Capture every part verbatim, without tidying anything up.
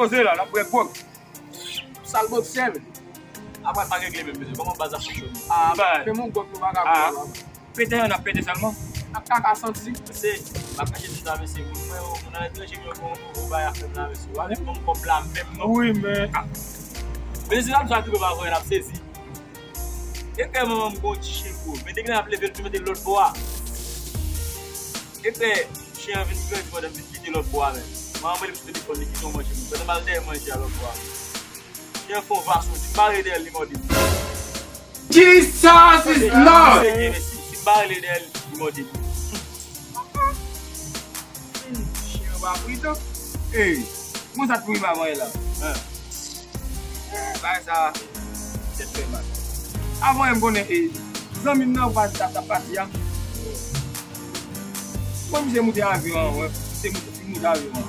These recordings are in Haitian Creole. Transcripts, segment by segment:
Poze la, n ap bwè gwòg. Sal boksè, men. Apre pa regle menm, mesye. Kòman baz ap fonksyone? Ah, men mon gwòg nou pa ka bwè la. Pete yon ap pete sèlman. Ak kaka santi. Mesye, m ap kache di sa, mesye. Moun mwen, moun aletranje, yo gon nouvo bagay ap fè m la, mesye. W ap ban m kòb la menm, non. Wi, men. Mesye, si n ap sa ki pa vre, n ap sezi. Eklè manman m gon ti chen gwo. Men depi lè n ap leve l, tou mete l lòt bò a. Eklè chen an vin grandi pandan m vin kite lòt bò a menm. Manman m rele m sou telefòn, li kite yon manje pou mwen. Pandan m al dèyè manje a lòt bò a menm. Chen an fè yon vason, si m pa rele dèyè l, li mòde m. Jesus is Lord! Si m pa rele dèyè l, li mòde m. Chen an pa pridan. Ey, kòman sa t pou rive avanyè la? Bagay sa, tèt fè mal. Avanyè m konnen, e, zanmi m nan, w pa di sa t ap pase a. Mwen, misye moute avyon an, mwen, misye moute, li moute avyon an.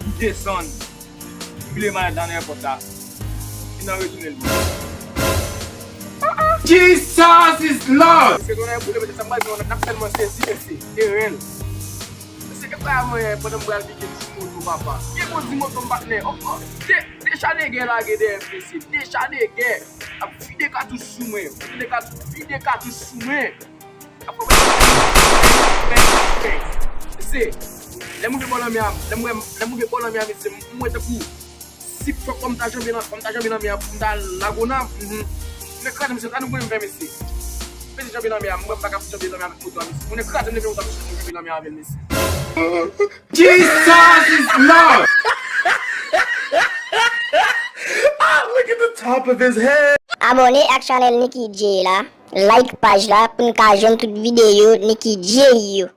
M desann, m bliye malèt la nan èpòt la. Li nan retounen l pou mwen. Jesus is Lord! Mesye, tonè boule, mesye, sa m pral di nou, n ap tèlman sezi, mesye. E rèl. Mesye, e pa mwen, pandan m pral pike ti moto, papa. Gen bon di moto m patnè. Oh, oh, de, de cha de gè lage dèyè m, mesye. De cha de gè. Ap vide katouch sou mwen. Vide katouch, vide katouch sou mwen. Ap fè mwen. Mesye, lè m rive bò lanmè a, lè m wè, lè m rive bò lanmè a, mesye, m wè tankou si fòk kòm ta janbe nan, kòm ta janbe nan mè a, pou m ta lagonav, mhm. Mwen kraze, mesye, sa nou pran m fè, mesye. Pete janbe nan mè a, mwen pa ka janbe nan mè a avèk moto a, mesye. Mwen kraze, mesye, moto a, mesye, mwen janbe nan mè a avè l, mesye. Jesus is Lord! Ah, look at the top of his head! Abòne ak chanèl Nicky Jay la, like paj la pou n ka jwenn tout videyo Nicky Jay yo.